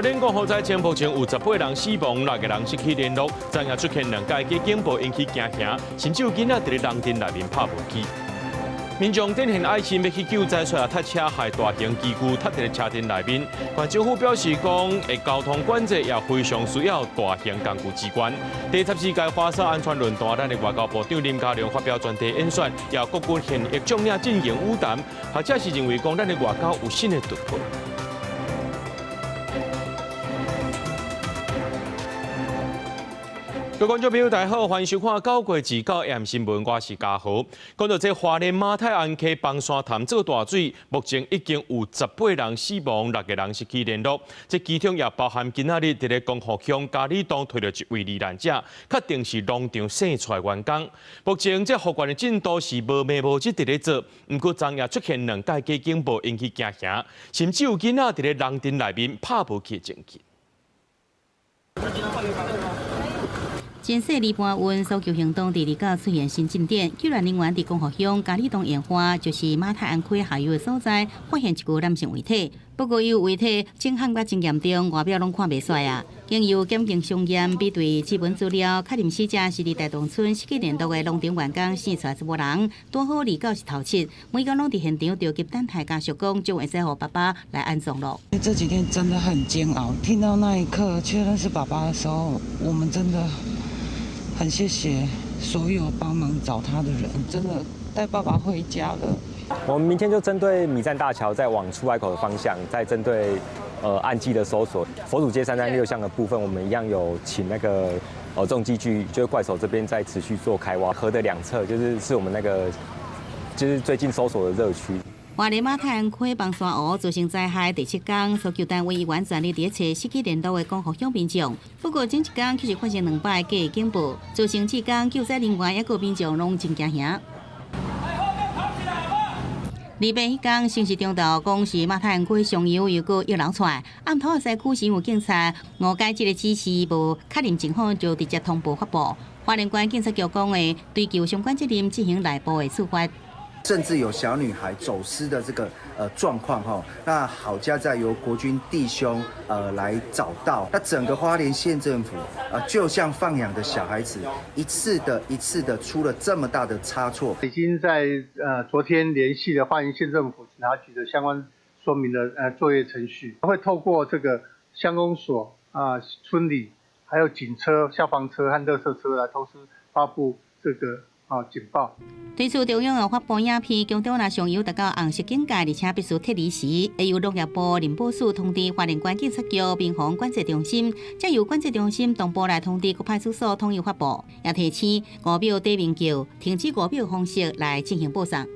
蓮光火災前目前有18人死亡，6個人失去聯絡。昨夜出現兩架假警報引起驚嚇，甚至有囡仔佇咧人陣內面拍無機。民眾展現愛心欲去救災，卻塞車害大型機具塞佇咧車陣內面。縣政府表示講，會交通管制也非常需要大型工具支援。第14屆華沙安全論壇，咱的外交部長林佳龍發表專題演說，也國軍現役將領進行晤談，學者是認為講，咱的外交有新的突破。各位觀眾朋友，大家好，歡迎收看九月29 AM 新聞，我是嘉豪。講到這花蓮馬太鞍溪崩山潭做大水，目前已經有18人死亡，6個人失去聯絡。這其中也包含今仔日佇咧光復鄉嘉里洞提著一位罹難者，確定是農場生出來員工。目前這復原的進度是無明無實佇咧做，毋過昨夜出現兩架假警報引起驚嚇，甚至有囡仔佇咧人陣內面拍無去的情形。真細離搬運搜救行動佇29出現新進展，救援人員佇光復鄉嘉里洞鹽化，就是馬太鞍溪下游的所在，發現一具男性遺體。不過，伊遺體震撼甲真嚴重，外表攏看袂出來啊。經由檢警相驗比對指紋資料，確認死者是佇大洞村失去聯絡的農場員工，生出來查某人，拄好29是頭七，每工攏佇現場著急等待家屬講，就會使予爸爸來安葬咯。這幾天真的很煎熬，聽到那一刻確認是爸爸的時候，我們真的很謝謝所有幫忙找他的人，真的帶爸爸回家了。我們明天就針對米站大橋，再往出海口的方向，再針對岸基的搜索，佛祖街336巷的部分，我們一樣有請那個重機具，就是怪手這邊在持續做開挖。河的兩側就是我們那個就是最近搜索的熱區。花蓮馬太鞍溪崩山湖造成災害第七工，搜救單位依然全力佇咧揣失去聯絡的光復鄉民眾。不過前一工卻是發生兩擺假警報，造成這工救災人員抑閣民眾攏真驚嚇。禮拜彼工，先是中晝講是馬太鞍溪上游又閣溢流出來，暗頭的西區是有警察誤解這個指示無確認情況，就直接通報發布。花蓮縣警察局講會追究相關責任，進行內部的處罰。甚至有小女孩走失的這個狀況哈，那好佳在由國軍弟兄來找到，那整個花蓮縣政府啊，就像放養的小孩子，一次的一次的出了這麼大的差錯。已經在昨天聯繫了花蓮縣政府警察局的相關說明的作業程序，會透過這個鄉公所啊、村裡，還有警車、消防車和垃圾車來同時發布這個警報。對此，中央有發布影片，強調若上游達到紅色警戒，而且必須撤離時，會由農業部林保署通知花蓮縣警察局民防管制中心，再由管制中心同步來通知各派出所統一發布，也提醒5秒短鳴叫，停止5秒方式來進行報送。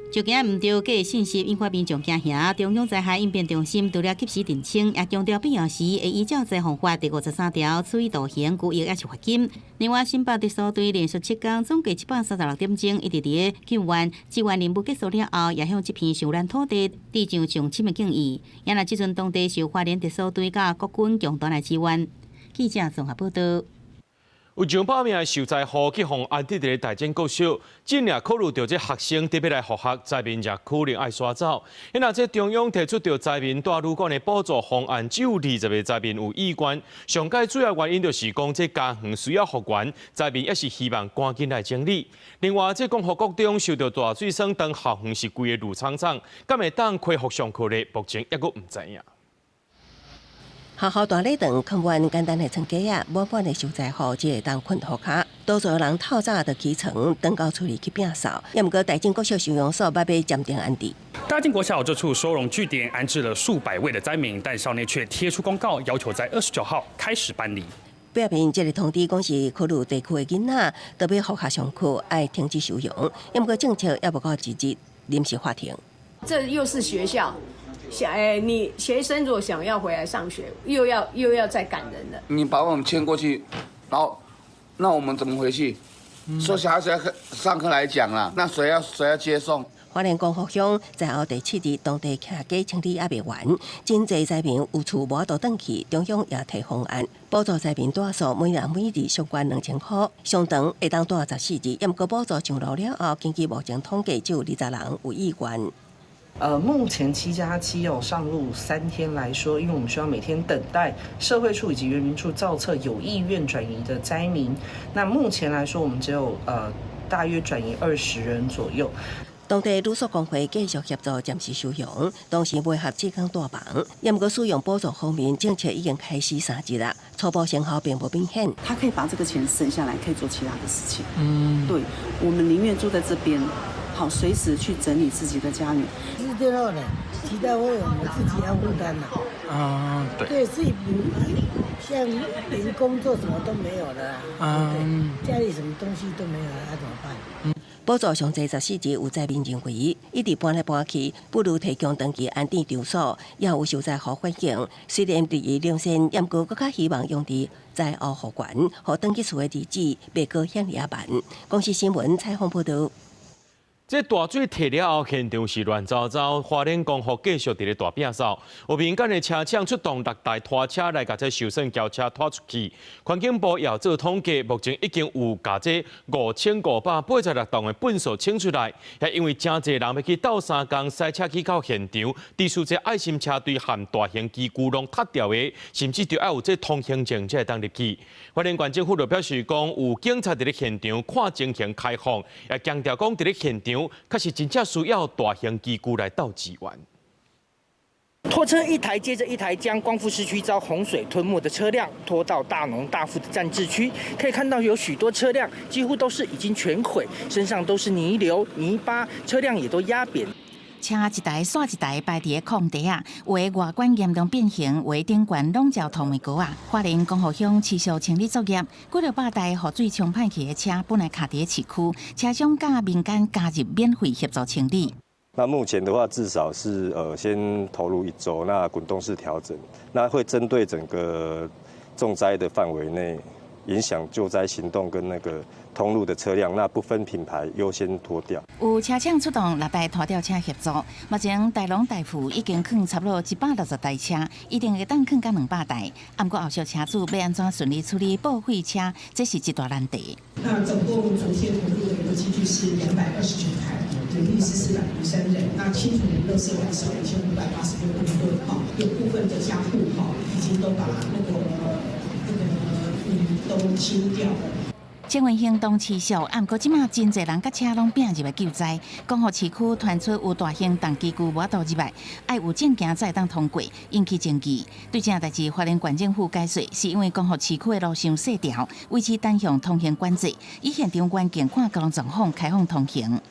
就驚毋著假信息引發民眾驚嚇，中央災害應變中心除了及時澄清，也強調必要時會依照災防法第53條處以徒刑、拘役抑是罰金。另外，新北特搜隊連續7工總計736點鐘，一直佇咧救援，支援任務結束了後，也向這片受難土地致上上深的敬意。也若這陣當地受花蓮特搜隊佮國軍共同來支援。記者綜合報道。有上百名的受災戶去予安置佇咧大井國小，這爾考慮著這學生得欲來復學，災民也可能愛徙走。若這中央提出著災民蹛旅館的補助方案，只有20個災民有意願。上蓋主要原因就是講這家園需要復原，災民也是希望趕緊來整理。另外，這光復國中受著大水損，當校園是規个滷氅氅，敢會當恢復上課咧？目前猶閣毋知影。學校大禮堂囥滿簡單的床架仔，滿滿的受災戶只會當睏塗跤。多數人透早就起床，轉到厝裡去摒掃。也毋過大井國小收容所欲暫定安置。大井國小這處收容據點安置了數百位的災民，但校內卻貼出公告，要求在29號開始搬離。表明這个通知講是考慮地區的囡仔，特別復學上課愛停止收容。也毋過政策猶無到一日臨時法庭。這又是學校。想你學生如果想要回來上學，又要再趕人了。你把我們遷過去，然後那我們怎麼回去？說小孩子要上課來講啦，那誰要接送？花蓮光復鄉災後第七日，當地徛家清理猶未完，真濟災民有厝無法度轉去，中央也提方案補助災民蹛宿，每人每日上懸2000箍，上長會當蹛14日。毋過補助上路了後，根據目前統計，只有20人有意願。目前7+7哦上路3天來說，因為我們需要每天等待社會處以及原民處造冊有意願轉移的災民。那目前來說，我們只有大約轉移20人左右。當地旅宿公會繼續協助暫時收容，同時配合志工帶房。毋過使用補助方面，政策已經開始3日啦，初步成效並無明顯。他可以把這個錢省下來，可以做其他的事情。對，我們寧願住在這邊，好隨時去整理自己的家園。是最後呢，其他費用我們自己要負擔啦。啊，對。對，自己像連工作什麼都沒有了，對，家裡什麼東西都沒有了，那怎麼辦？補助上濟14日有災民認為，一直搬來搬去，不如提供長期安置場所，也有受災戶反映。雖然第一兩線，毋過閣較希望用佇災後復原，予轉去厝的日子袂閣遐爾仔慢。公視新聞採訪報導。這大水退了後，現場是亂糟糟。花蓮光復繼續佇咧大摒掃，有民間的車廠出動六台拖車來共這受損轎車拖出去。環境部也做統計，目前已經有共這5586棟的糞埽清出來。也因為誠濟人欲去鬥相共，駛車去到現場，致使這愛心車隊和大型機具攏塞牢的，甚至著愛有這通行證才會當入去。花蓮縣政府就表示講，有警察佇咧現場看情形開放，也強調講佇咧現場確實真正需要大型機具來鬥支援。拖車一台接着一台，將光復市區遭洪水吞沒的車輛拖到大農大富的暫置區。可以看到有許多車輛幾乎都是已經全毀，身上都是泥流、泥巴，車輛也都壓扁。車一台紲一台擺佇咧空地啊，有的外觀嚴重變形，有的頂懸攏焦土泥膏啊。花蓮光復鄉持續清理作業，幾落百台予水沖歹去的車本來卡佇咧市區，車廠佮民間加入免費協助清理。那目前的話，至少是先投入一周，那滾動式調整，那會針對整個重災的範圍內，影響救災行動跟那個通路的車輛，那不分品牌優先拖吊。有車廠出動六台拖吊車協助，目前大農大富已經囥差不多160台車，一定會當囥到200台。毋過後續車主欲按怎順利處理報廢車，這是一大難題。那總共昨天投入的一個機具是229台，人力是403人，那清除的垃圾量是2586公噸，哈，有部分的家戶哈已經都把那個泥都清掉了。清運行動持續，毋過這馬真濟人佮車攏併入來救災。光復市區傳出有大型重機具無法度入來，愛有證件才會當通過，引起爭議。對這代誌，花蓮縣政府解釋，是因為光復市區的路傷細條，維持單向通行管制，以現場環境看交通狀況開放通行。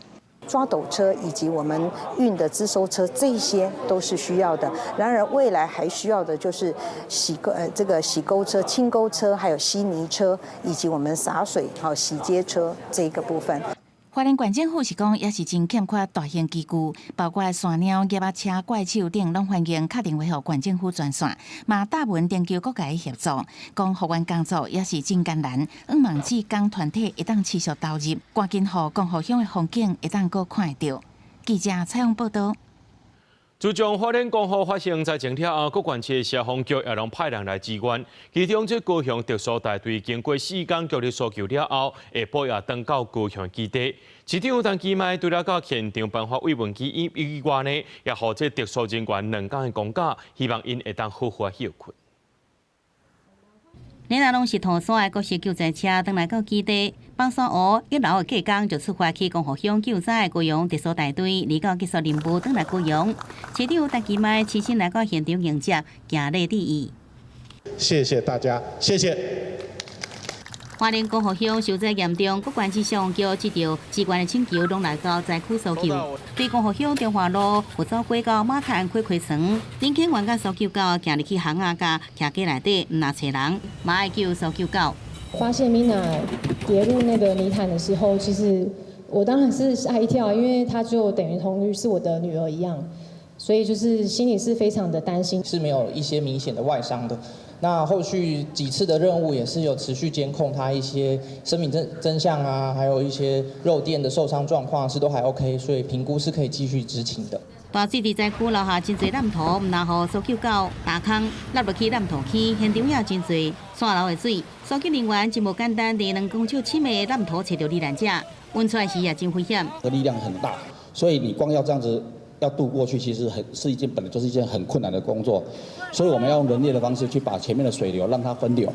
抓斗車以及我們運的資收車，這些都是需要的。然而未來還需要的就是洗溝這個洗溝車、清溝車，還有吸泥車，以及我們灑水好洗街車這個部分。花蓮縣政府是講，也是真欠缺大型機具，包括山貓、業仔車、怪手等，攏歡迎敲電話予縣政府專線，嘛搭文尋求各界協助。講復原工作也是真艱難，向望志工團體會當持續投入，趕緊予光復鄉的風景會當閣看會著。記者採訪報導。自從花蓮光復發生災情了後，各縣市的消防局也攏派人來支援。其中，這高雄特搜大隊經過4工強力搜救了後，下晡也轉到高雄基地。市長陳其邁除了到現場頒發慰問金以外呢，也予這特搜人員2工的公假，希望𪜶會當好好歇睏。連若攏是塗沙的國式救災車，轉來到基地，北沙湖一樓的隔工就出發去光復鄉救災。高雄特搜大隊離到結束任務，轉來高雄。市長陳其邁親身來到現場迎接，行禮致意。謝謝大家，謝謝。花蓮光復鄉受災嚴重，各縣市消防局接到支援的請求，攏來到災區搜救。對光復鄉中華路、福州街到馬太鞍溪溪床，林肯員佮搜救狗行入去巷仔佮徛街內底，毋若揣人，嘛愛救搜救狗。發現米娜跌入那個泥潭的時候，其實我當然是嚇一跳，因為她就等於同於是我的女兒一樣，所以就是心裡是非常的擔心。是沒有一些明顯的外傷的。那後續幾次的任務也是有持續監控他一些生命徵象啊，還有一些肉墊的受傷狀況是都還 OK，所以評估是可以繼續執勤的。大水佇災區留下真濟爛塗，毋若予搜救狗踏空，落入去爛塗坑，現場也真濟紲流的水，搜救人員真無簡單，佇2公尺深的爛塗揣著罹難者，運出來時也真危險。力量很大，所以你光要這樣子要渡過去，其實很是一件本來就是一件很困難的工作，所以我們要用人力的方式去把前面的水流讓它分流，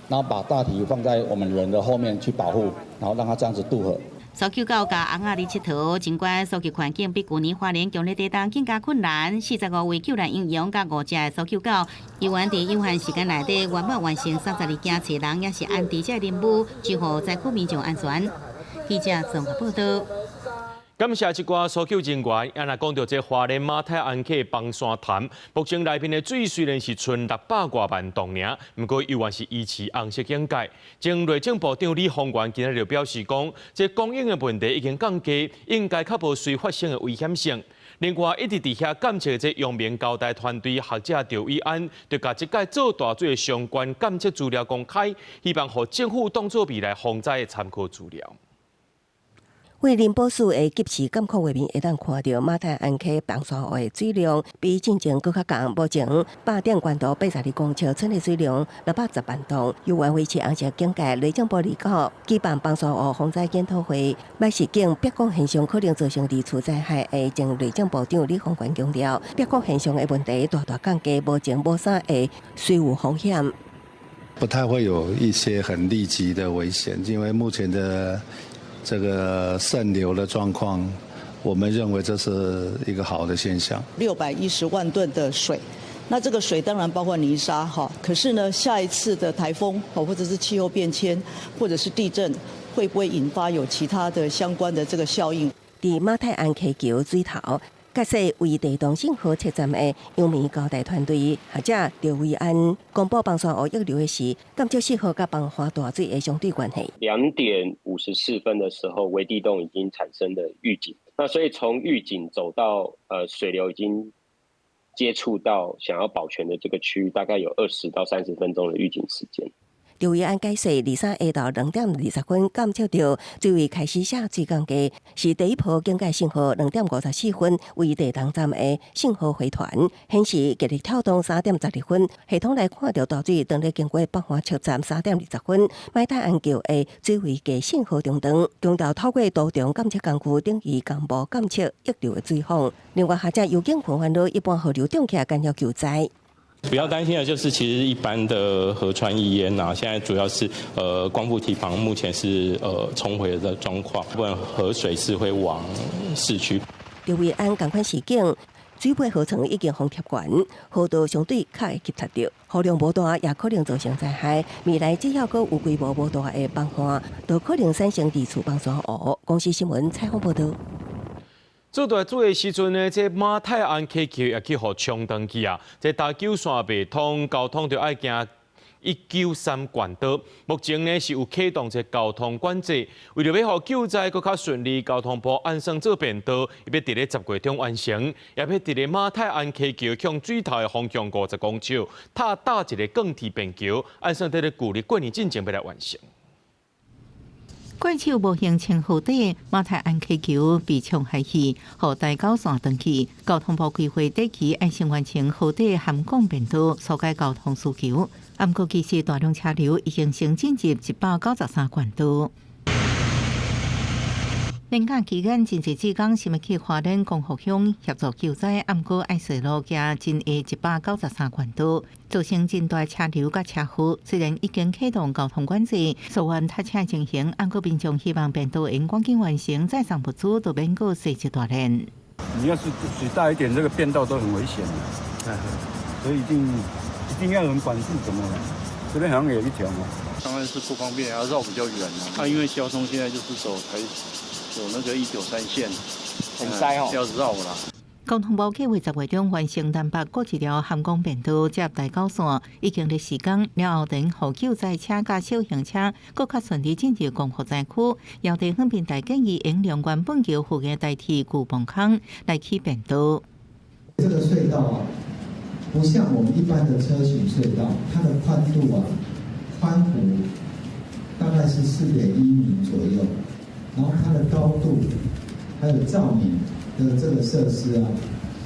然後把大體放在我們人的後面去保護，然後讓它這樣子渡河。搜救狗佮翁仔咧𨑨迌，儘管搜救環境比舊年花蓮強烈地動更加困難。45位救援英雄佮5隻搜救狗，猶原佇有限時間內底圓滿完成32件揣人，也是安置這个任務，守護災區民眾安全。記者綜合報道。感謝這寡搜救人員，也若講著這花蓮馬太鞍溪崩山潭，目前內面的水雖然是賰600外萬噸爾，毋過猶原是維持紅色警戒。前內政部長李鴻源今日就表示講，這供應的問題已經降低，應該較無隨發生的危險性。另外，一直佇遐監測這陽明交大團隊學者趙偉安，就共這擺做大水的相關監測資料公開，希望予政府當做未來防災的參考資料。為林寶樹的即時監控畫面，會當看著馬太鞍溪崩山湖的水量比進前閣較降。目前百點懸度82公尺，春的水量610萬噸，猶原維持紅色警戒。內政部29舉辦崩山湖防災檢討會，䆀視警煏光現象可能造成二次災害的前內政部長李鴻源強調，煏光現象的問題大大降低，目前無啥會水有風險。不太會有一些很立即的危險，因為目前的這個滲流的狀況，我們認為這是一個好的現象。610萬噸的水，那這個水當然包括泥沙哈。可是呢，下一次的颱風或者是氣候變遷，或者是地震，會不會引發有其他的相關的這個效應？佇馬太鞍溪橋水頭，解說為地動信號測站的陽明交大團隊學者趙維安公布崩山湖溢流的是監測信號佮崩山大水的相對關係。 2點54分的時候，微地動已經產生了預警，那所以從預警走到水流已經接觸到想要保全的這個區域，大概有20到30分鐘的預警時間。趙維安解釋，23下晝2點20分監測著水位開始寫水降低，是第一波警戒信號。2點54分為地動站的信號回傳，顯示極力跳動3點12分，系統來看著大水當咧經過北環車站3點20分，馬太鞍橋的水位計信號中斷，強調透過多重監測工具，等於同步監測溢流的水況。另外，學者尤景群煩惱一般河流漲起來干擾救災。比較擔心的就是，其實一般的河川溢淹啊，現在主要是光復堤防目前是沖毀的狀況，不然河水是會往市區。劉維安仝款示警，水尾河床已經封貼懸，河道相對較會急塞著，雨量無大也可能造成災害。未來只要閣有規模無大的崩旱，就可能產生二次崩山湖。公視新聞採訪報導。做大水的時陣呢，這馬太鞍溪橋也去予沖斷去啊！這大九線袂通，交通就愛經193冠道。目前呢是有啟動這交通管制，為著欲予救災閣較順利，交通部按算做便道，欲佇咧10月中完成，也欲佇咧馬太鞍溪橋向水頭的方向50公尺，拆搭一個鋼鐵便橋，按算佇咧舊曆過年進前欲來完成。怪手無形穿河底，馬太鞍溪橋被沖下去，予台九線斷去。交通部規劃短期愛先完成河底涵港便道，疏解交通需求。毋過其實大量車流已經先進入193冠道。連假期間，真濟志工想欲去花蓮光復鄉協助救災，毋過愛踅路行真下193冠道，造成真大車流佮車禍。雖然已經啟動交通管制，溯源塞車情形，毋過民眾希望便道會用趕緊完成，載送物資都免閣細節大練。你要是水大一點，這個便道都很危險的，所以一定一定要有人管制，怎麼了？這邊好像有一條嘛。當然是不方便，要繞比較遠嘛。啊，因為交通現在就是走台。有那個193線，很塞哦，要繞啦。交通部計劃10月中完成南北各一條涵港便道接台九線，已經咧施工了後，等予救災車佮小型車閣較順利進入光復災區。姚地方平台建議用兩原本橋附近代替舊磅空來起便道。這個隧道啊，不像我們一般的車行隧道，它的寬度啊，寬幅大概是4.1米左右。然後它的高度，還有照明的這個設施啊，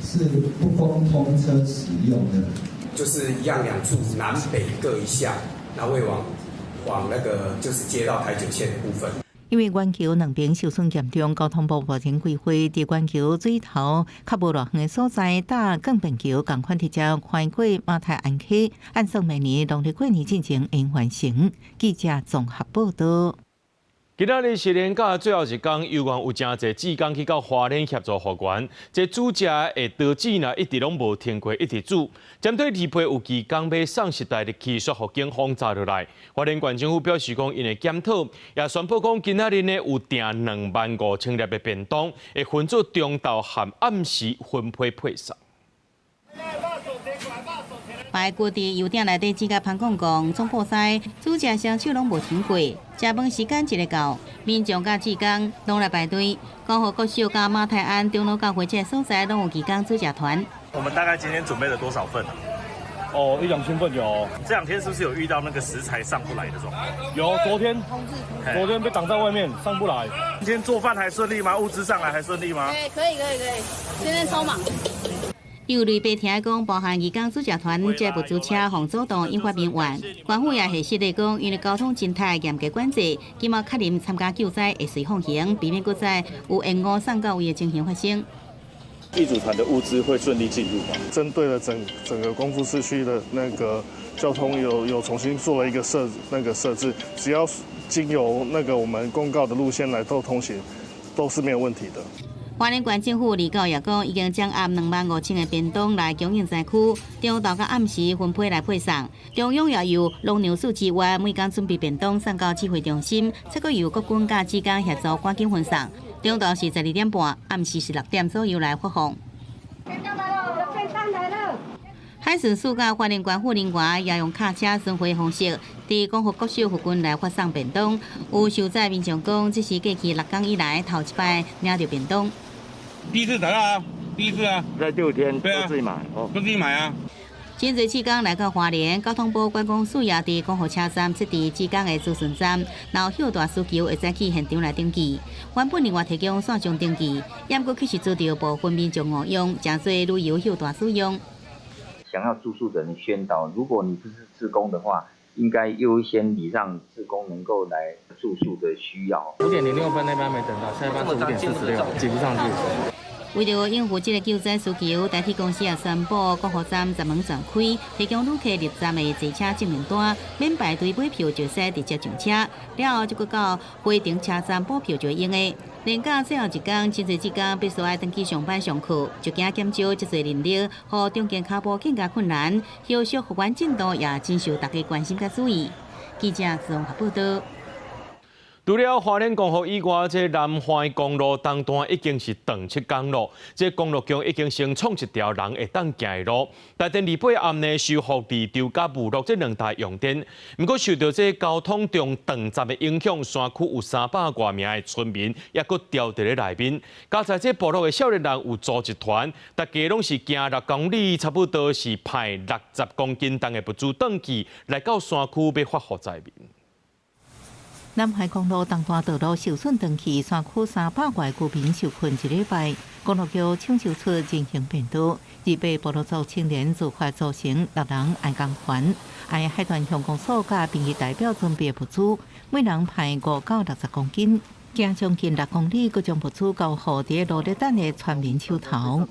是不供通車使用的。就是一樣兩處南北各一項，那會往那個就是接到台九線的部分。因為懸橋兩邊受損嚴重，交通部目前規劃佇懸橋水頭較無偌遠的所在搭鋼便橋，仝款直接橫過馬太鞍溪，按算明年農曆過年進前會完成。記者綜合報道。今仔日是連假最後一工，猶原有誠濟志工去到花蓮協助復原。這煮食的刀子呢，一直攏無停過，一直煮。針對二批有義工欲送食袋入去，煞予警方查落來。花蓮縣政府表示講，𪜶會檢討，也宣布講，今仔日呢有訂25,000粒的便當，會分做中晝和暗時分批配送。排骨佇油鼎內底煮甲芳講講，總鋪師煮食雙手攏無停過，食飯時間一个到，民眾佮志工攏來排隊。光復國小佮馬太鞍長老教會這個所在攏有義工煮食團。我們大概今天準備了多少份？哦，一兩千份有。這兩天是不是有遇到那個食材上不來的狀況？有，昨天被擋在外面，上不來。今天做飯還順利嗎？物資上來還順利嗎？對，可以，可以，可以。今天超忙。有類別聽講，包含義工煮食團、這物資車、防阻擋引發民怨。縣府也核實來講，因為交通靜態嚴格管制，今仔確認參加救災會隨放行，避免閣再有延誤送到位的情形發生。一組團的物資會順利進入嗎？針對了整個光復市區的那個交通有重新做了一個設置，只要經由那個我們公告的路線來做通行，都是沒有問題的。花蓮縣政府二九也講，已經掌握25,000個便當來供應災區，中晝佮暗時分批來配送。中央也由農糧署支援，每工準備便當送到指揮中心，再閣由國軍佮志工協助趕緊分送。中晝是12點半，暗時是6點左右來發放。便當來了，便當來了。海巡署佮花蓮縣府人員也用卡車巡迴方式，佇光復國小附近來發送便當。有受災民眾講，這是過去6工以來頭一擺領著便當。第一次得到啊，第一次啊，在6天都自己買，哦，都自己買啊。真濟志工來到花蓮，交通部觀光署也佇光復車站設置志工的諮詢站，然後休大需求會使去現場來登記。原本另外提供線上登記，毋過卻是遭著部分民眾誤用，誠濟旅遊休大使用。想要住宿的人宣導，如果你不是志工的話，應該優先禮讓志工能夠來住宿的需要。5點06那班沒等到，下一班是5點46，擠不上去。為著應付這个救災需求，台鐵公司也宣布光復站閘門全開，提供旅客入站的坐車證明單，免排隊買票就使直接上車。了後，就閣到回程車站補票就會用的。連假最後一工，真濟志工必須愛轉去上班上課，就驚減少這濟人力，予中間跤步更加困難。後續復原進度也真受大家關心佮注意。記者綜合報道。除了花蓮光復以外，這南環公路東段已經是斷7工咯。這公路橋已經先創一條人會當行的路。台電28暗呢修復離州佮霧鹿這兩台用電，毋過受著這交通中斷閘的影響，山區有300外名的村民猶閣牢佇咧內面。加在這部落的少年人有組一團，大家攏是行6公里，差不多是派60公斤重的物資轉去，來到山區欲發予災民。南海公路東段道路受損斷去，山區300外居民受困一禮拜。公路局搶修出人行便道，28部落族青年自發組成6人愛工團，愛海豚鄉公所佮民意代表準備物資，每人派5到60公斤，行將近6公里，閣將物資交予佇路咧等的村民手頭。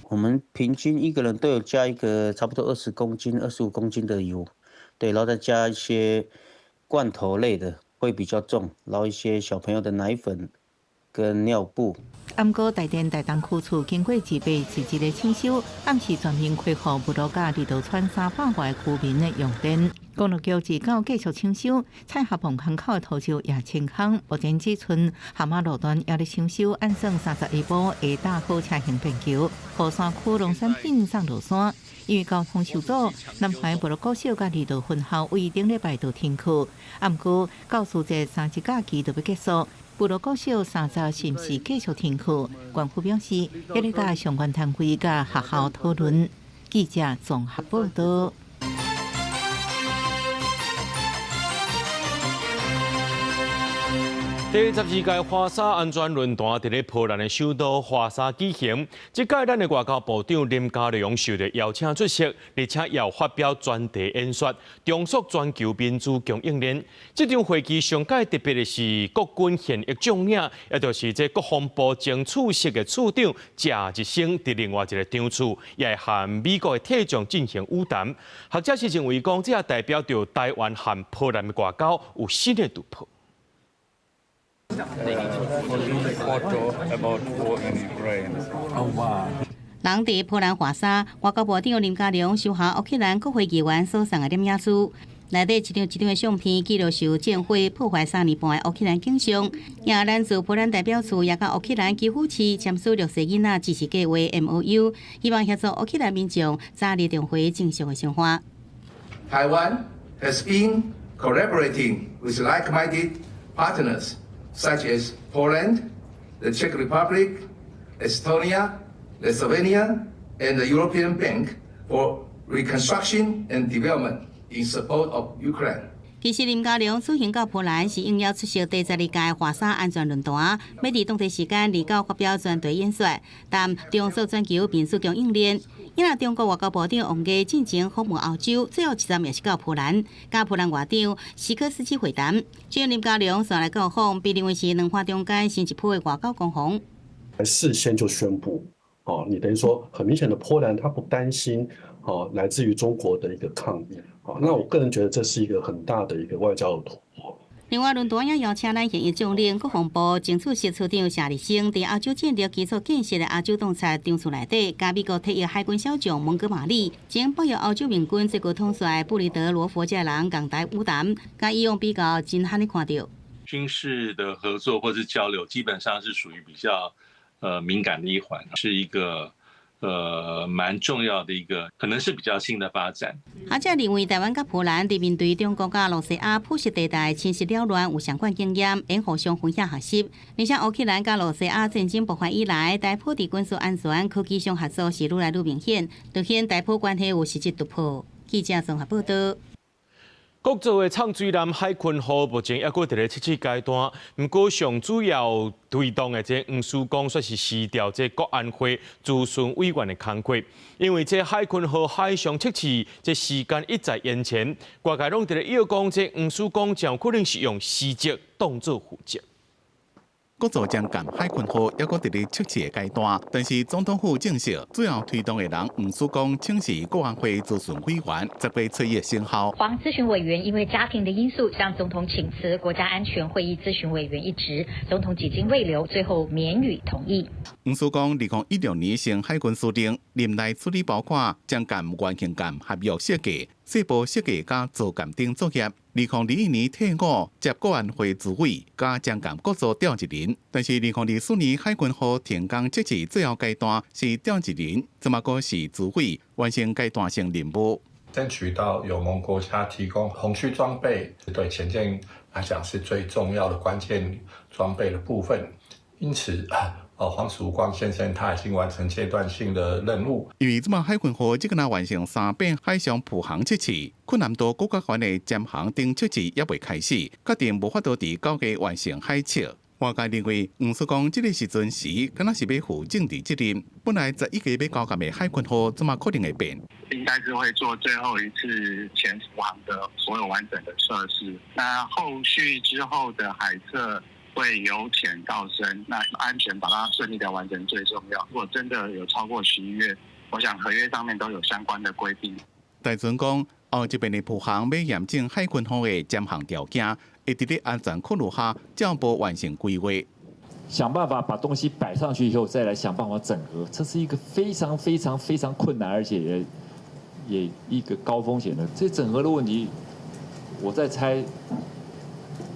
我們平均一個人都有加一個差不多20公斤、25公斤的油，對，然後再加一些罐頭類的。會比較重，然後一些小朋友的奶粉跟尿布。毋過台電台東區處經過二八一日的搶修，暗時全面恢復霧鹿佮離島村300外居民的用電。公路局自九繼續搶修，彩霞棚坑口的土石也清空。目前只賰蛤蟆路段猶咧搶修，按算31晡會搭好車行便橋，予山區農產品送落山。因為交通受阻，南環部落國小佮離島分校為頂禮拜就停課。毋過教師節3日假期就欲結束，部落國小30是毋是繼續停課？縣府表示，猶咧佮相關單位佮學校討論。記者綜合報道。第12屆華沙安全論壇佇咧波蘭的首都華沙舉行。這屆咱的外交部長林佳龍受到邀請出席，而且也有發表專題演說，重塑全球民主供應鏈。這場會議上蓋特別的是國軍現役將領，也就是這國防部前首席的處長謝日升，佇另外一個場次，也會和美國的退將進行晤談。學者是認為講，這也代表著台灣和波蘭的外交有新的突破。 Photo about war in Ukraine. Oh wow. 人佇波蘭華沙，外交部長林佳龍收下烏克蘭國會議員所送的念影書，內底一張一張的相片記錄受戰火破壞3年半的烏克蘭景象。也咱駐波蘭代表處也佮烏克蘭基輔市簽署弱勢囡仔支持計劃 MOU，希望協助烏克蘭民眾早日重回正常的生活。 Taiwan has been collaborating with like-minded partners such as Poland, the Czech Republic, Estonia, Lithuania, and the European Bank for Reconstruction and Development in support of Ukraine. 其實林佳龍此行到波蘭是應邀出席第12屆華沙安全論壇，欲佇當地時間29發表專題演說，談重塑全球民主供應鏈。因為中國外交部長王毅進前訪問歐洲，最後一站也是到波蘭，佮波蘭外長西科斯基會談。這林佳龍紲來到訪，被認為是兩岸中間新一波的外交攻防。事先就宣布，哦，你等於說很明顯的波蘭，他不擔心，哦，來自於中國的一個抗議，哦，那我個人覺得這是一個很大的一個外交的突破。另外，論壇也邀請咱現役將領國防部前首席處長謝日升，佇亞洲戰略基礎建設的亞洲洞察場次內底，佮美國退役海軍小將蒙哥馬利、前北約歐洲盟軍最高統帥布里德羅佛這人仝台晤談，佮以往比較真罕咧看著。軍事的合作或是交流，基本上是屬於比較敏感的一環，是一個蠻重要的一個，可能是比較新的發展。學者認為，台灣佮波蘭佇面對中國佮羅西亞灰色地帶侵襲擾亂有相關經驗，應互相分享學習。而且烏克蘭佮羅西亞戰爭爆發以來，台波佇軍事安全、科技上合作是愈來愈明顯，凸顯台波關係有實質突破。記者綜合報道。國造的藏水艦海鯤號目前猶閣佇咧測試階段，毋過上主要推動的這黃思光煞是辭掉這國安會諮詢委員的工課，因為這海鯤號海上測試這時間一再延前，外界攏佇咧臆講這黃思光真有可能是用辭職當做負責。國造戰艦海鯤號猶閣佇咧測試的階段，但是總統府證實，主要推動的人黃思光請辭國安會諮詢委員，10月初一生效。黃諮詢委員因為家庭的因素向總統請辭國家安全會議諮詢委員一職，總統幾經慰留，最後免予同意。黃思光2016年升海軍司令，任內處理包括戰艦原型艦合約設計、細部設計佮造艦等作業。2021年退伍，接國安會主委，佮戰艦國造召集人。但是2024年海鯤號停工測試最後階段是召集人，這馬閣是主委完成階段性任務。爭取到友盟國家提供紅區裝備，對潛艦來講是最重要的關鍵裝備的部分。因此，黃曙光先生他已經完成階段性的任務。因為這馬海鯤號這個若完成三遍海上浮航測試，困難度閣較懸的潛航等測試猶未開始，確定無法度佇9月完成海測。外界認為黃思光這個時陣時，敢若是欲負政治責任。本來11月欲交艦的海鯤號，這馬可能會變。應該是會做最後一次潛航的所有完整的測試。那後續之後的海測會由淺到深，那安全把它順利的完成最重要。如果真的有超過11月，我想合約上面都有相關的規定。大船講，後一遍的浮航欲驗證海鯤號的潛航條件，會佇咧安全考慮下，照步完成規劃。想辦法把東西擺上去以後，再來想辦法整合，這是一個非常非常非常困難，而且也一個高風險的。這整合的問題，我在猜，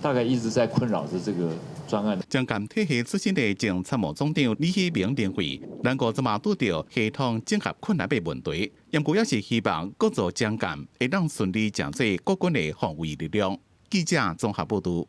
大概一直在困擾着這個專案。戰艦體系出身的前參謀總長李喜明認為，咱國這馬拄著系統整合困難的問題，毋過也是希望國造戰艦會當順利成做國軍的防衛力量。記者綜合報導。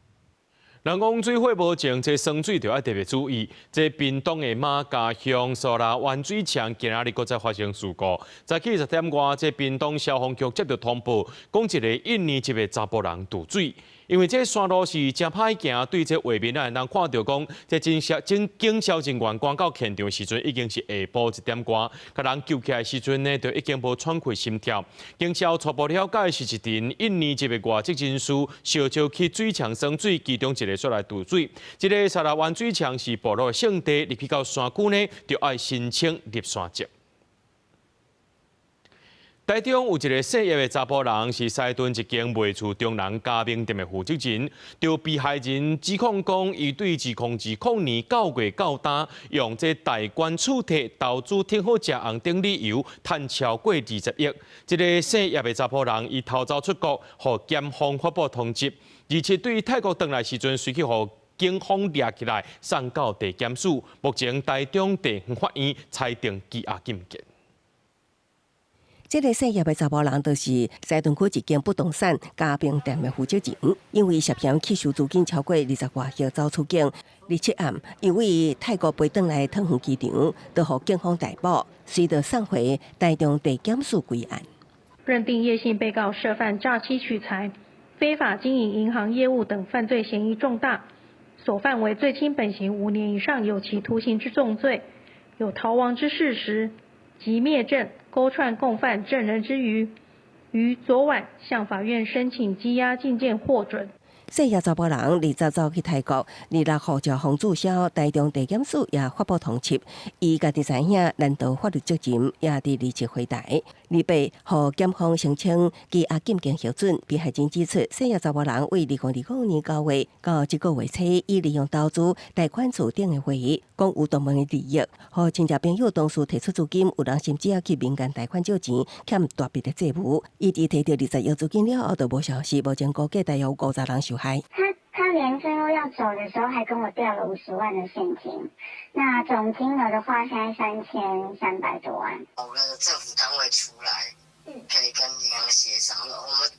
人講水火無情，這耍水就愛特別注意。這屏東的馬家鄉蘇拉灣水牆今仔日閣再發生事故。早起10點外，這屏東消防局接到通報，講一个印尼籍的查埔人墮水。因為這山路是誠歹行，對這畫面咱會當看著講，這警消警警消人員趕到現場時陣已經是下晡一點外，共人救起來時陣呢，就已經無喘氣心跳。警消初步了解是一群印尼籍的外籍人士，相招去水牆耍水，其中一個煞來墮水。這个沙拉灣水牆是部落的聖地，入去到山區呢，就愛申請入山證。台中有一个姓葉的查埔人，是西屯一間賣厝中人加盟店的負責人，著被害人指控講，伊對2020年9月到今，用這貸款儲提投資挺好食紅等理由，趁超過20億。這个姓葉的查埔人，伊逃走出國，予檢方發布通緝，而且對泰國轉來時陣，隨去予警方掠起來，送到地檢署。目前台中地方法院裁定羈押禁見。這个姓葉的查埔人，就是西屯區一間不動產加盟店的負責人，因為涉嫌吸收資金超過20外億走出境。27暗，伊對泰國飛轉來桃園機場，就予警方逮捕，隨著送回台中地檢署歸案。認定葉姓被告涉犯詐欺取財、非法經營銀行業務等犯罪嫌疑重大，所犯為最輕本刑5年以上有期徒刑之重罪，有逃亡之事實及滅證、勾串共犯證人之虞，於昨晚向法院申請羈押禁見獲准。姓葉查埔人20走去泰國，26號就予註銷，台中地檢署也發布通緝，伊家己知影難逃法律責任，也佇27回台。28予檢方申請羈押禁見核准。被害人指出，姓葉查埔人為2020年9月到這個月初，伊利用投資貸款厝頂的會議，講有同門的利益，予親戚朋友同事提出資金，有人甚至猶去民間貸款借錢，欠大筆的債務。伊佇提著20億資金了後，就無消息，目前估計大約有50人受害。他連最後要走的時候，還跟我調了50萬的現金。那總金額的話，現在3300多萬。我們的政府單位出來，可以跟銀行協商。我們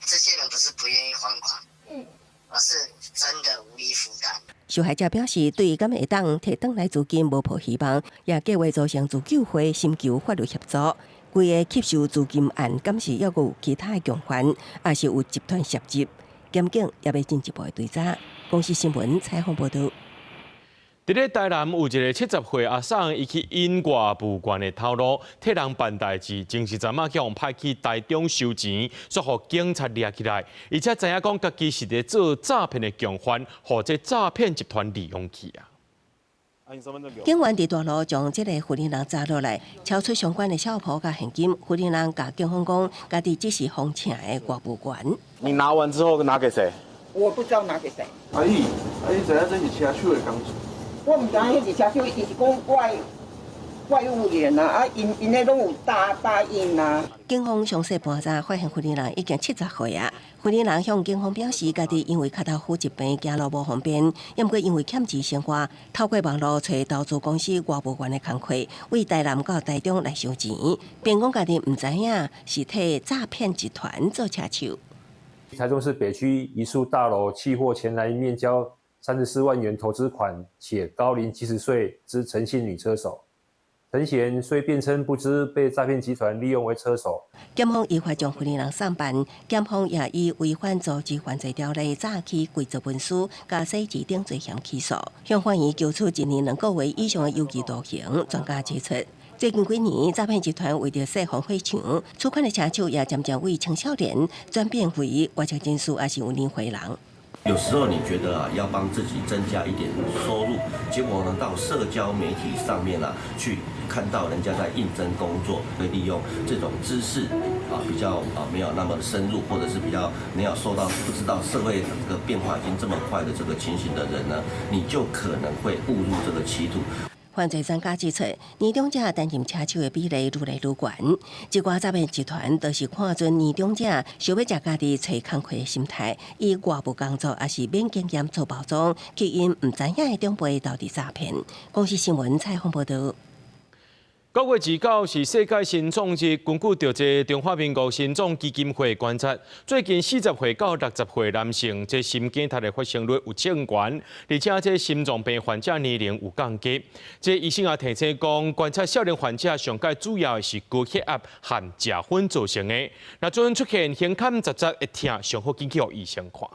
這些人不是不願意還款，而是真的無力負擔。受害者表示，對敢會當提轉來資金無抱希望，也計劃組成自救會，尋求法律協助。規个吸收資金案，敢是猶閣有其他的共犯，抑是有集團涉入？檢警也欲進一步的追查。公視新聞採訪報導。佇咧台南有一个70歲阿嬸，伊去引外務員的頭路，替人辦代誌，前一陣仔去予派去台中收錢，煞予警察掠起來，而且知影講家己是佇做詐騙的共犯，予這詐騙集團利用去啊。警員佇大路將這个婦人抓落來，抄出相關的小簿佮現金。婦人共警方講，家己只是奉請的外務員。你拿完之後拿給誰？我不知道拿給誰。阿姨，阿姨知影這是車手的工作？我毋知影彼是車手，伊是講外務員啊，啊，𪜶𪜶彼攏有答應啊。警方詳細盤查，發現婦人已經70歲啊。婦人向警方表示，家己因為跤頭趺疾病，行路無方便，猶毋過因為欠錢生活，透過網路揣投資公司外務員的工課，為台南到台中來收錢，並講家己毋知影是替詐騙集團做車手。台中市北區一處大樓訖獲前來面交34萬元投資款，且高齡70歲之陳姓女車手。陳賢雖辯稱不知被詐騙集團利用為車手。檢方依法將婦人送辦，檢方也以違反組織犯罪條例詐欺偽造文書、佮洗錢等罪嫌起訴，向法院求處1年2個月以上的有期徒刑。專家指出，最近幾年詐騙集團為著設防火牆，取款的車手也漸漸為青少年轉變為外籍人士，抑是有年歲人。有時候你覺得啊，要幫自己增加一點收入，結果呢，到社交媒體上面啊，去看到人家在應徵工作，會利用這種知識啊，比較啊沒有那麼深入，或者是比較沒有受到不知道社會這個變化已經這麼快的這個情形的人呢，你就可能會誤入這個歧途。犯罪專家指出，年長者擔任車手的比例愈來愈懸。這寡詐騙集團都是看準年長者想欲食家己揣工課的心態，以外務工作抑是免經驗做包裝，吸引毋知影的長輩投佇詐騙。公視新聞採訪報導。9月29是世界心臟日，根據著這中華民國心臟基金會觀察，最近40歲到60歲男性，這心肌梗塞的發生率有升懸，而且這心臟病患者年齡有降低。這醫生也提醒講，觀察少年患者上蓋主要的是高血壓和食薰造成的。若陣出現胸坎扎扎會疼，上好緊去予醫生看。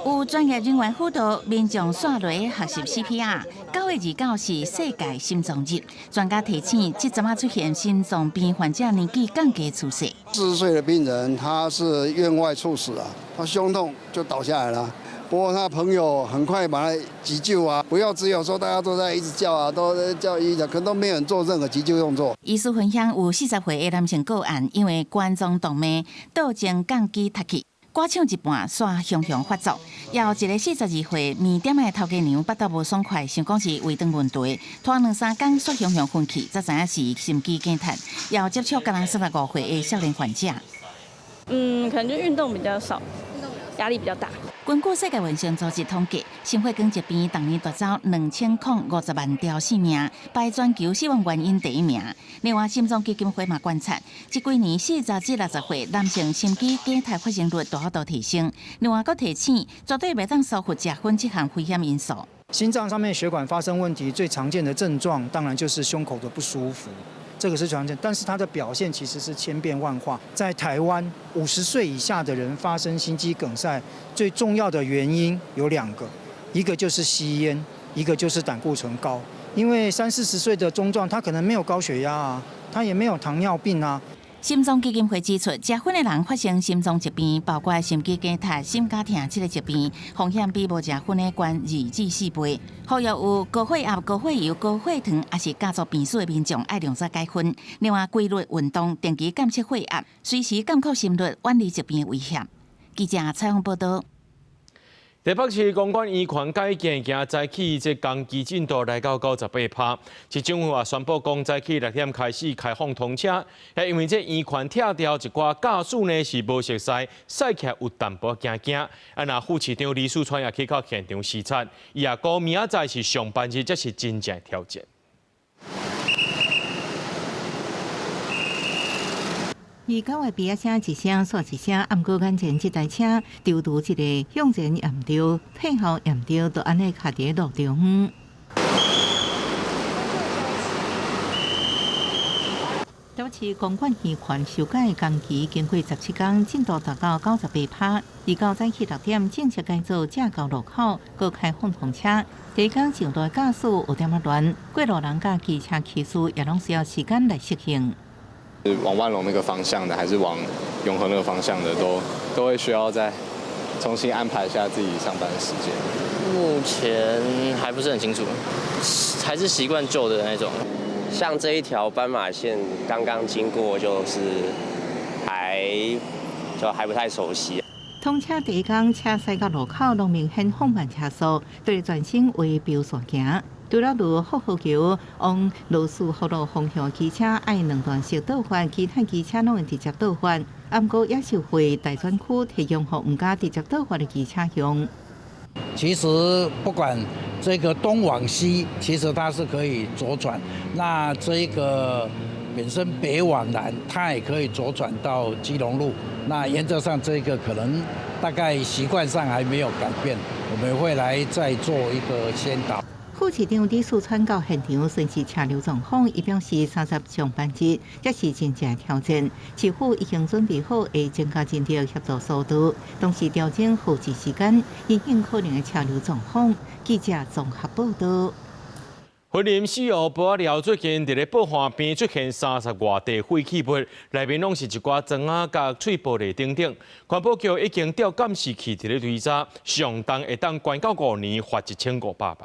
有專業人員輔導，民眾煞落學習 CPR。9月29是世界心臟日，專家提醒，這陣仔出現心臟病患者年紀降低趨勢。40歲的病人，他是院外猝死啊，他胸痛就倒下來了。不過他朋友很快把他急救啊，不要只有說大家都在一直叫啊，都叫醫生，可能都沒有人做任何急救動作。醫師分享有40歲的男性個案，因為冠狀動脈倒前降肌脫去。歌唱一半，煞雄雄發作。也有一個42歲麵店的頭家娘，腹肚無爽快，想講是胃腸問題，拖兩三工煞雄雄昏去，才知影是心肌梗塞。也有接觸敢若35歲的少年患者。嗯，可能就運動比較少，壓力比較大。根據世界衛生組織統計，心血管疾病逐年奪走2050萬條性命，排全球死亡原因第一名。另外，心臟基金會嘛觀察，這幾年40至60歲男性心肌梗塞發生率大幅度提升。另外，閣提醒，絕對袂當疏忽食薰這項危險因素。心臟上面血管發生問題，最常見的症狀當然就是胸口的不舒服。這個是常見，但是它的表現其實是千變萬化。在台灣，50歲以下的人發生心肌梗塞，最重要的原因有兩個，一個就是吸菸，一個就是膽固醇高。因為三四十歲的中壯，他可能沒有高血壓啊，他也沒有糖尿病啊。心臟基金會指出，食薰的人發生心臟疾病，包括心肌梗塞、心絞痛這个疾病，風險比無食薰的懸2至4倍。呼籲有高血壓、高血油、高血糖，抑是家族病史的民眾愛量早戒薰。另外，規律運動、定期監測血壓、隨時監控心率，遠離疾病的威脅。記者採訪報導。台北市公館圓環改建，今早起這工期進度來到98%。市政府也宣布講，早起6點開始開放通車。因為這圓環拆掉一寡駕駛呢是無熟似，駛起來有淡薄驚驚。啊，若副市長李四川也去到現場視察，伊也講明仔載是上班日，這是真正挑戰。伊九月嗶仔聲一聲煞一聲，毋過眼前這台車丟拄一个向前也毋著，退後也毋著，就按呢卡佇路中。台北市公館圓環修改工期經過17工，進度達到98%。29早起6點正式改做正交路口，閣開放通車。第一工上路的駕駛有點仔亂，過路人佮機車騎士也攏需要時間來適應。是往萬隆那個方向的，還是往永和那個方向的，都會需要再重新安排一下自己上班的時間。目前還不是很清楚，還是習慣舊的那種。像這一條斑馬線剛剛經過，就是還不太熟悉。通車第一工，車駛到路口，攏明顯放慢車速，對全省為標線行。除了佇福和橋往羅斯福路方向機車愛兩段式倒發，其他機車攏會直接倒發。毋過也是會大專區提供予毋敢直接倒發的機車用。其實不管這個東往西，其實它是可以左轉；那這個本身北往南，它也可以左轉到基隆路。那原則上這個可能大概習慣上還沒有改變，我們會來再做一個先導。副市長李四川到現場巡視車流狀況，伊表示30上班日，這是真正挑戰。市府已經準備好，會增加人力協助疏導，同時調整候車時間，因應可能的車流狀況。記者綜合報導。雲林四湖埔仔寮最近佇咧布花邊出現30外塊廢棄物，內面攏是一寡磚仔佮碎玻璃等等。環保局已經調監視器佇咧追查，上重會當關到5年，罰1500萬。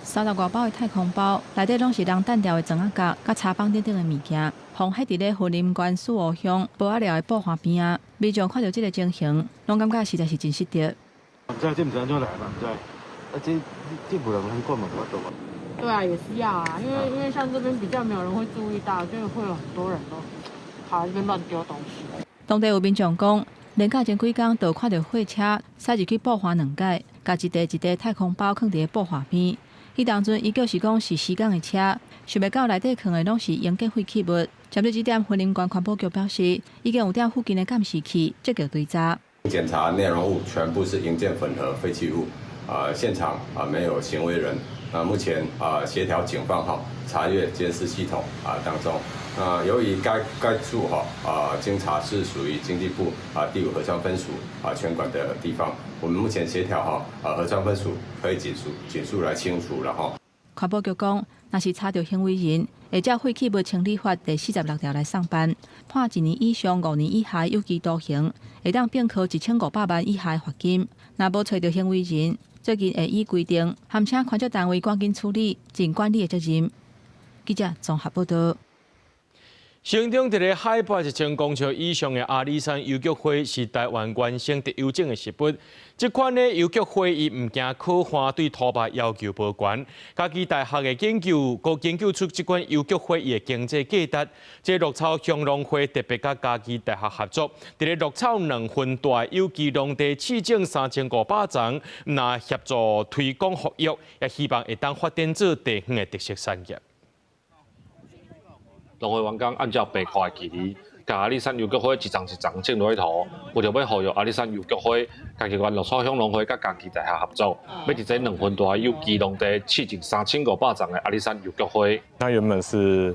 30外包的太空包，內底攏是人擲掉的磚仔角、佮柴枋等等的物件，放喺佇咧雲林縣四湖鄉埔仔寮的布花邊仔，民眾看著這个情形，攏感覺實在是真失德。毋知這毋知按怎來嘛？毋知，啊這無人通管嘛，無法度嘛。對啊，也是要啊，因為像這邊比較沒有人會注意到，就會有很多人都跑來這邊亂丟東西。當地有民眾講，連假前幾工就看著貨車駛入去布花兩擺，共一塊一塊太空包囥佇咧布花邊。彼當陣，伊就是講是施工的車，想袂到內底囥的攏是應建廢棄物。針對這點，雲林縣環保局表示，已經有調附近的監視器積極追查。檢查內容物全部是營建混合廢棄物，現場沒有行為人。那目前協調警方哈查閱監視系統當中由於該處哈啊，經查是屬於經濟部啊第五合昌分署啊權管的地方，我們目前協調哈啊合昌分署可以盡速來清除了哈。環保局講，若是查著行為人，會照廢棄物清理法第46條來送辦，判一年以上5年以下有期徒刑，會當併科1500萬以下罰金。若無揣著行為人，最近會依規定，函請寬恕單位趕緊處理，盡管理的責任。記者綜合報道。生長佇咧海拔1000公尺以上的阿里山油菊花是台灣原生特有種的植物。這款的油菊花伊毋驚苦旱，對土壤要求無懸。嘉義大學的研究，閣研究出這款油菊花伊的經濟價值。這鹿草鄉農會特別佮嘉義大學合作，佇咧鹿草2分大有機農地試種3500叢，若協助推廣復育，也希望會當發展做地方的特色產業。農會員工按照白塊的距離，共阿里山油菊花一叢一叢種落去土，為著欲復育阿里山油菊花，嘉義縣鹿草鄉農會佮嘉義大學合作，欲佇這2分大有機農地試種3500叢的阿里山油菊花。那原本是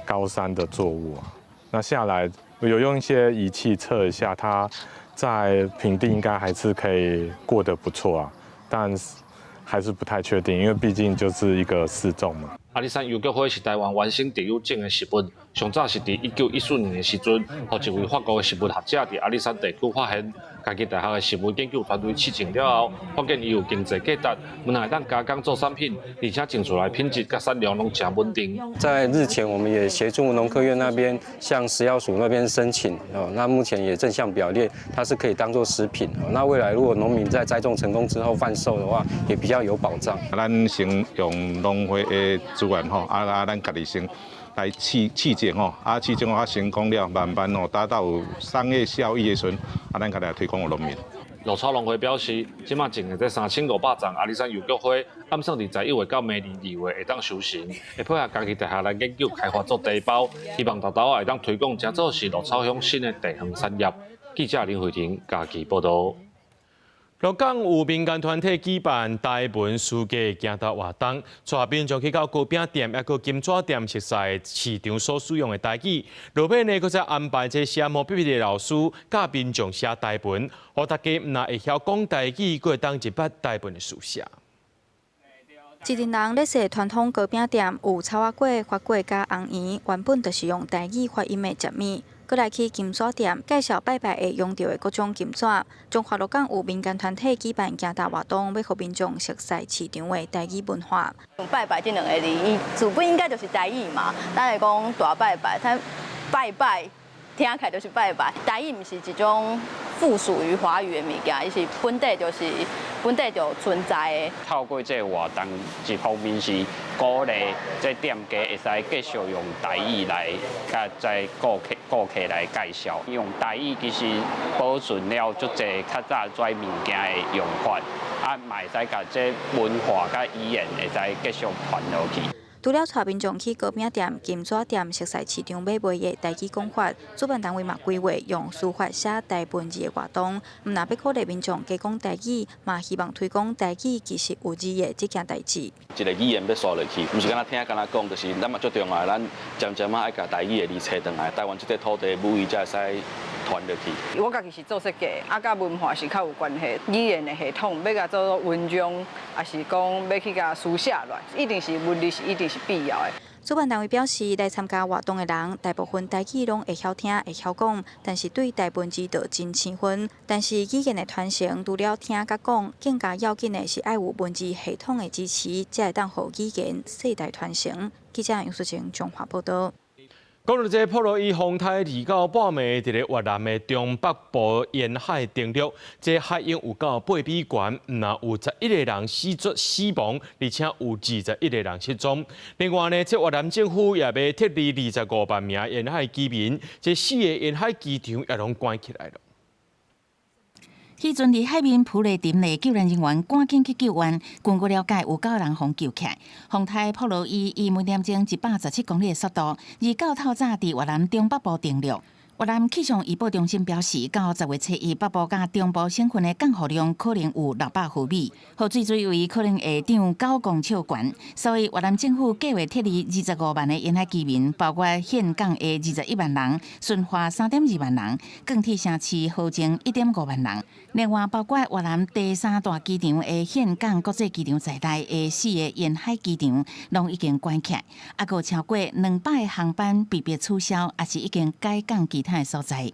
高山的作物啊，那下來有用一些儀器測一下，它在平地應該還是可以過得不錯啊，但是還是不太確定，因為畢竟就是一個試種嘛。阿里山油菊花是台灣原生特有種的植物，上早是佇1914年的時陣，予一位法國的植物學者佇阿里山地區發現。嘉義大學的植物研究團隊試種了後，發現伊有經濟價值，毋但會當加工做產品，而且種出來品質佮產量攏誠穩定。在日前，我們也協助農科院那邊向食藥署那邊申請哦，那目前也正向表列，它是可以當做食品哦。那未來如果農民在栽種成功之後販售的話，也比較有保障。咱先用農會的資源吼，咱家己先來試種吼，試種成功了，慢慢哦達到有商業效益的時陣，咱家來推廣予農民。鹿草農會表示，這馬種的這3500叢阿里山油菊花，按算佇11月到明年2月會當收成，會配合嘉義大學來研究開發做茶包，希望沓沓仔會當推廣，成做是鹿草鄉新的地方產業。記者林慧婷嘉義報道。鹿港有民間團體舉辦台文書架行頭活動，帶民眾去到糕餅店，抑閣金紙店熟似市場所使用的台語。落尾呢，閣再安排這寫毛筆筆的老師教民眾寫台文，予大家毋但會曉講台語，閣會當入捌台文的書寫。一陣人咧踅傳統糕餅店，有草仔粿、番粿佮紅圓，原本就是用台語發音的食物。閣來去金紙店介紹拜拜會用著的各種金紙。彰化鹿港有民間團體舉辦行頭活動，欲予民眾熟似市場的台語文化。拜拜這兩个字，伊字本應該就是台語嘛。咱會講大拜拜，咱拜拜聽起來就是拜拜。台語毋是一種附屬於華語的物件，伊是本底就是本底就存在的。透過這個活動，一方面是鼓勵這店家會使繼續用台語來佮這顧客來介紹，用台語其實保存了足濟較早這物件的用法，嘛會使共這文化佮語言會使繼續傳落去。除了帶民眾去糕餅店、金紙店熟似市場買賣的台語講法，主辦單位嘛規劃用書法寫台文字的活動，毋但欲鼓勵民眾加講台語，嘛希望推廣台語其實有字的這件代誌。一个語言欲紲落去，毋是干焦聽干焦講，就是咱嘛足重要，咱漸漸仔愛共台語的字揣轉來，台灣這塊土地母語才會使傳落去。我家己是做設計，佮文化是較有關係。語言的系統欲共做文章，抑是講欲去共書寫落來，一定是文字是一定是必要的。主辦單位表示，來參加活動的人，大部分台語攏會曉聽、會曉講，但是對台文字就真生分。但是語言的傳承，除了聽佮講，更加要緊的是愛有文字系統的支持，才會當予語言世代傳承。記者楊淑晴彰化報道。講到這波羅伊風颱二到半暝，佇咧越南的中北部沿海登陸，這海湧有到8米懸，毋但有11個人死做死亡，而且有21個人失蹤。另外呢，這越南政府也欲撤離25萬名沿海居民，這四个沿海機場也攏關起來了。彼陣佇海面浮咧沉的救援人員趕緊去救援。根據了解，有九人予救起來。風颱波羅伊以每點鐘117公里的速度，二九透早佇越南中北部登陸。越南氣象預報中心表示，到10月初一，北部佮中部省份的降雨量可能有600毫米，雨水水位可能會漲9公尺懸。所以越南政府計劃撤離25萬个沿海居民，包括峴港的21萬人、順化3.2萬人、鋼鐵城市河靜1.5萬人。另外，包括越南第三大機場的峴港國際機場在內的四个沿海機場，攏已經關起來，猶閣超過200个航班被迫取消，抑是已經改降其他的所在。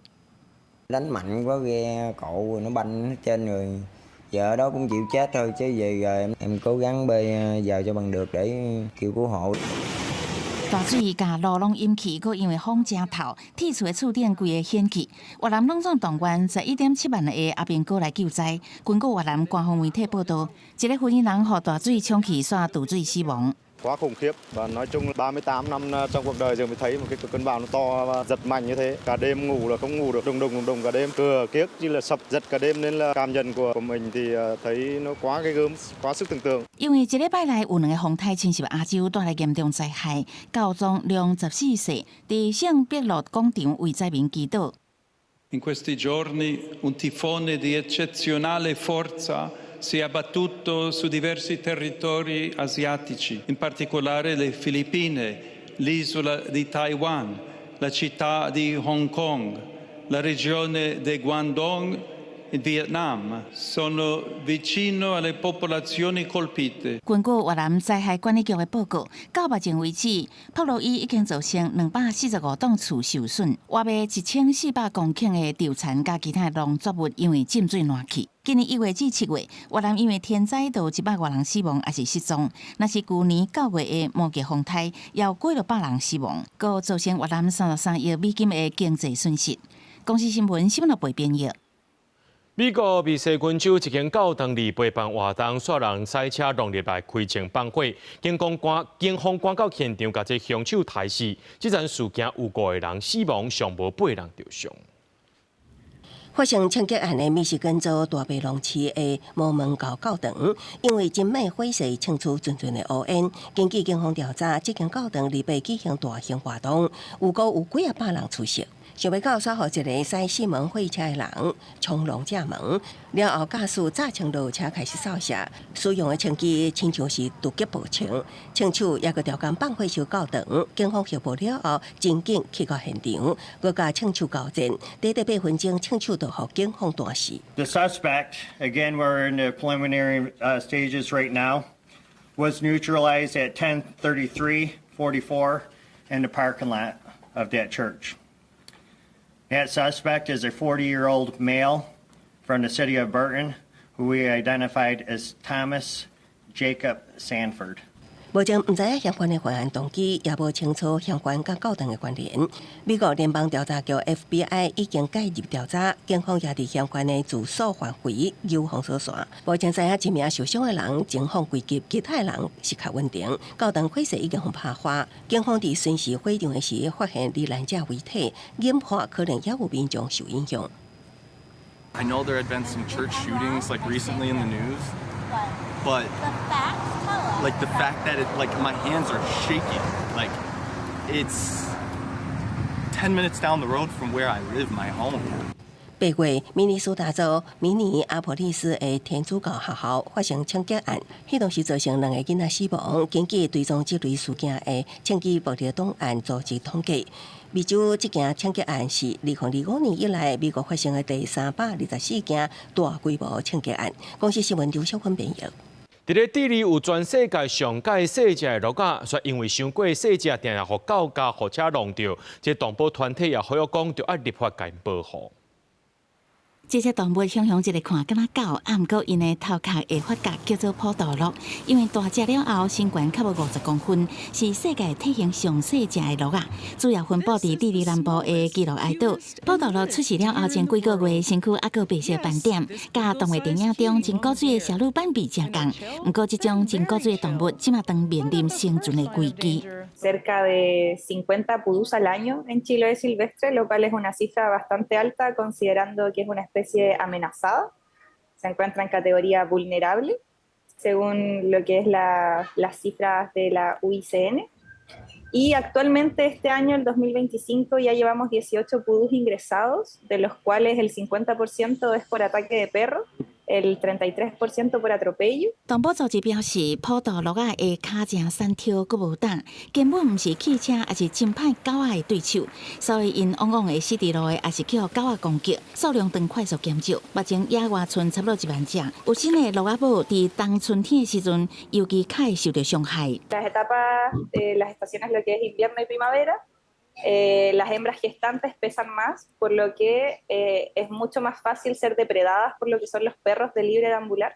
Đánh mạnh quá ghe cộ nó banh hết trên rồi, giờ đó cũng chịu chết thôi chứ về rồi em cố gắng bơi vào cho bằng được để kêu cứu hộ. 大水共路攏淹去，閣因為風誠透，鐵厝的厝頂規个掀去。越南攏總動員11.7萬个阿兵哥來救災。根據越南官方媒體報道，一个婦人予大水沖去，煞墜水死亡。 Quá khủng khiếp và nói chung là 38 năm trong cuộc đời giờ mới thấy một cái cơn bão nó to và giật mạnh như thế. Cả đêm ngủ là không ngủ được, đùng đùng đùng đùng cả đêm. Cửa kiếc chỉ là sập giật cả đêm nên là cảm nhận của mình thì thấy nó quá ghê gớm, quá sức tưởng tượng. 因為這禮拜內有兩个風颱侵襲亞洲，帶來嚴重災害。教宗良十四世佇聖彼得廣場為災民祈禱。 In questi giorni un tifone di eccezionale forza si è abbattuto su diversi territori asiatici, in particolare le Filippine, l'isola di Taiwan, la città di Hong Kong, la regione di Guangdong in Vietnam. Sono vicino alle popolazioni colpite. 根據越南災害管理局的報告，到目前為止，破落雨已經造成245棟厝受損，約1400公頃的稻田佮其他農作物因為浸水爛去。今年1月至7月，越南因為天災就100外人死亡，抑是失蹤。若是舊年9月的摩羯風颱，也有幾落百人死亡，閣造成越南33億美金的經濟損失。公視新聞新聞部編譯。美國密西根州一間教堂裡陪辦活動，煞人駛車撞入來開槍放火，警方趕到現場，共這兇手刣死。這場事件有五個人死亡，上無八人著傷。發生槍擊案的密西根州大白龍市的摩門教教堂，因為真猛火勢衝出陣陣的烏煙。根據警方調查，這間教堂禮拜舉行大型活動，預估有幾仔百人出席。想欲到煞予一个駛四門貨車的人衝籠正門，了後駕駛炸槍落車開始掃射，使用的槍支親像是突擊步槍，槍手猶閣調工放火燒教堂。警方獲報了後，真緊去到現場，閣共槍手交戰，短短8分鐘，槍手就予警方彈死。 The suspect, again, we're in the preliminary stages right now, was neutralized at 10:33:44 in the parking lot of that church. That suspect is a 40-year-old male from the city of Burton, who we identified as Thomas Jacob Sanford. 目前毋知影嫌犯的犯案動機，也無清楚嫌犯佮教堂的關聯。美國聯邦調查局 FBI 已經介入調查，警方也佇嫌犯的住所範圍有封鎖線。目前知影一名受傷的人情況危急，其他的人是較穩定。教堂火勢已經予拍花，警方佇巡視火場的時發現罹難者遺體，研判可能也有民眾受影響。 I know there had been some church shootings like recently in the news, but like the fact that it like my hands are shaking, like it's 10 minutes down the road from where I live, my home. 8月，明尼蘇達州明尼阿波利斯的天主教學校發生槍擊案，彼當時造成兩个囡仔死亡。根據追蹤這類事件的槍支暴力檔案組織統計，密州這件槍擊案是2025年以來美國發生的第324件大規模槍擊案。公視新聞劉小芬編譯。佇咧智利有全世界上蓋細隻的駱仔，卻因為傷過細隻，定定予狗共貨車撞著。這動保團體也呼籲講，著愛立法共𪜶保護。這隻動物雄雄一个看敢若狗，啊，毋過𪜶的頭殼會發覺叫做普陀駱，因為大隻了後身懸較無50公分，是世界體型上細隻的駱仔。主要分布佇智利南部的基洛埃島。普陀駱出世了後前幾個月，身軀猶閣白色斑點，佮動畫電影中真古錐的小鹿斑比誠仝。毋過這種真古錐的動物，這馬當面臨生存的危機。 Cerca de 50 pudús al año en Chiloé silvestre, lo cual es una cifra bastante alta considerando que es una especie amenazada. Se encuentra en categoría vulnerable, según lo que es las cifras de la UICN. Y actualmente este año, el 2025, ya llevamos 18 pudús ingresados, de los cuales el 50% es por ataque de perro, el 33% por atropello。動保組織表示，普渡駱仔的跤誠瘦挑閣無膽，根本毋是汽車，抑是真歹狗仔的對手，所以𪜶往往會死佇路的，抑是予狗仔攻擊，數量當快速減少。目前野外賰差不多1萬隻，有新的駱仔母佇冬春天的時陣，尤其較會受著傷害。 Las etapas de las estaciones, lo que es invierno y primavera, las hembras gestantes pesan más, por lo que es mucho más fácil ser depredadas por lo que son los perros de libre deambular.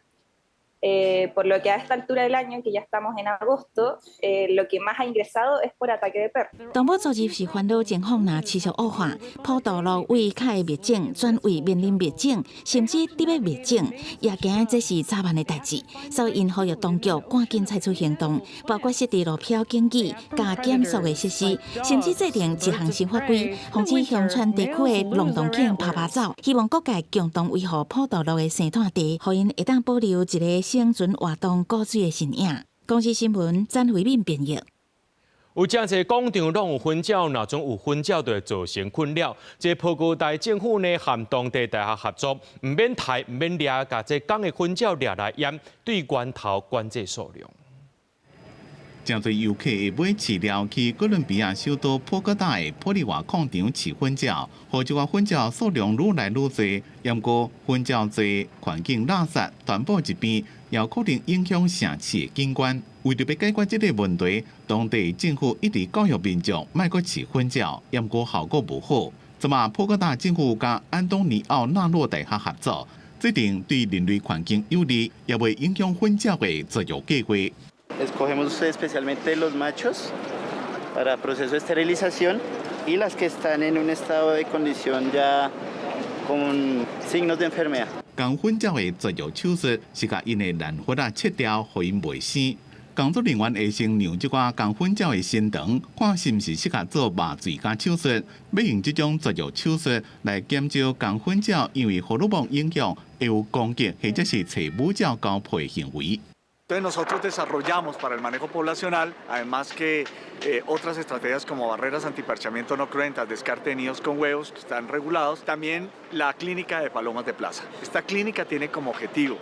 Por lo que a esta altura del año, que ya estamos en agosto, lo que más ha ingresado es por ataque de perro. 動保組織是煩惱情況若持續惡化，普渡駱為較會滅種轉為面臨滅種，甚至佇欲滅種，也驚這是早晚的代誌。所以𪜶呼籲當局趕緊採取行動，包括設置路標警語、加減速的設施，甚至制定一項新法規，防止鄉村地區的浪蕩犬趴趴走。希望各界共同維護普渡駱的生態地，予𪜶會當保留一个生存活動古水的身影。公視新聞詹慧敏編譯。有誠濟廣場攏有糞鳥，若準有糞鳥就會造成困擾。這波哥大政府呢，和當地大學合作，毋免刣，毋免掠，共這仝的糞鳥掠來閹，對源頭管制數量。誠濟遊客會買飼料去哥倫比亞首都波哥大的玻利瓦礦場飼糞鳥，予這寡糞鳥數量愈來愈濟。毋過糞鳥濟，環境垃圾，傳播疾病，也可能影響城市的景觀。為著欲解決這个問題，當地政府一直教育民眾莫閣飼糞鳥，毋過效果無好。這馬波哥大政府佮安東尼奧納洛大學合作，制定對人類環境有利，也袂影響糞鳥的絕育計畫。 Escogemos especialmente los machos para proceso de esterilización y las que están en un estado de condición ya con signos de enfermedad。仝糞鳥的絕育手術是共𪜶的卵核仔切掉，予𪜶袂生。工作人員會先量這寡仝糞鳥的身長，看是毋是適合做麻醉佮手術。欲用這種絕育手術來減少仝糞鳥因為荷爾蒙影響會有攻擊或者是揣母鳥交配行為。 Entonces nosotros desarrollamos para el manejo poblacional, además que otras estrategias como barreras antiparchamiento no cruentas, descarte de nidos con huevos que están regulados, también la clínica de palomas de plaza. Esta clínica tiene como objetivo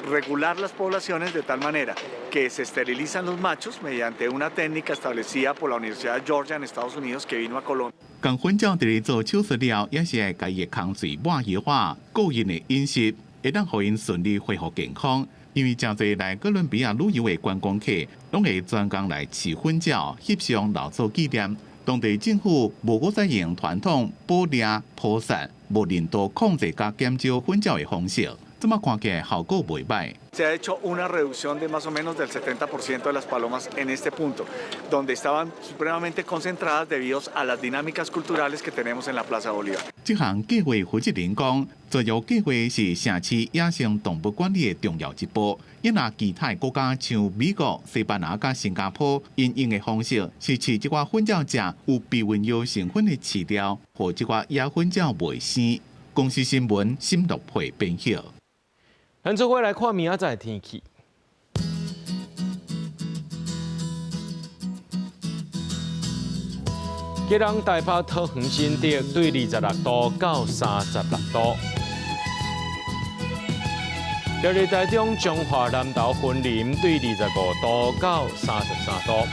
regular las poblaciones de tal manera que se esterilizan los machos mediante una técnica establecida por la Universidad de Georgia en Estados Unidos que vino a Colombia. 仝糞鳥佇咧做手術了，也是愛共伊的空喙抹油仔，顧𪜶的飲食，會當予𪜶順利恢復健康。因為誠濟來哥倫比亞旅遊的觀光客，攏會專工來飼糞鳥、翕相留作紀念。當地政府無閣再用傳統捕獵、撲殺、無人道控制佮減少糞鳥的方式，這馬看起來效果袂䆀。 Se ha hecho una reducción de más o menos del 70% de las palomas en este punto, donde estaban supremamente concentradas debido a las dinámicas culturales que tenemos en la Plaza Bolívar. 這項計畫負責人講，絕育計畫是城市野生動物管理的重要一步。因若其他國家像美國、西班牙佮新加坡，𪜶用的方式是飼這寡糞鳥食有避孕藥成分的飼料，予這寡野糞鳥袂生。公視新聞沈樂佩編譯。咱做伙來看明仔載天氣。基隆、台北、桃園、新竹對26度到36度。苗栗、台中、彰化、南投、雲林對25度到33度。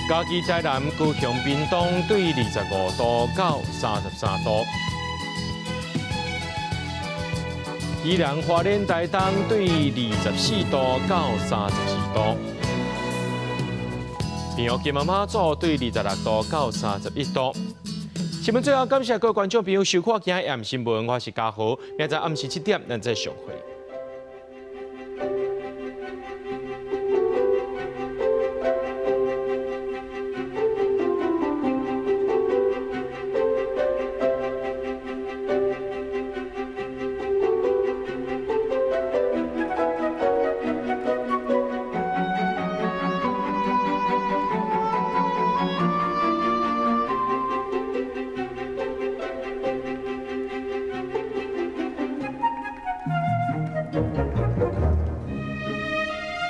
嘉義、台南、高雄、屏東對25度到33度。宜蘭、花蓮、台東對24度到34度，平湖、金門、馬祖對26度到31度。新聞最後感謝各位觀眾朋友收看今日暗新聞，我是嘉豪，明仔暗時7點咱再相會。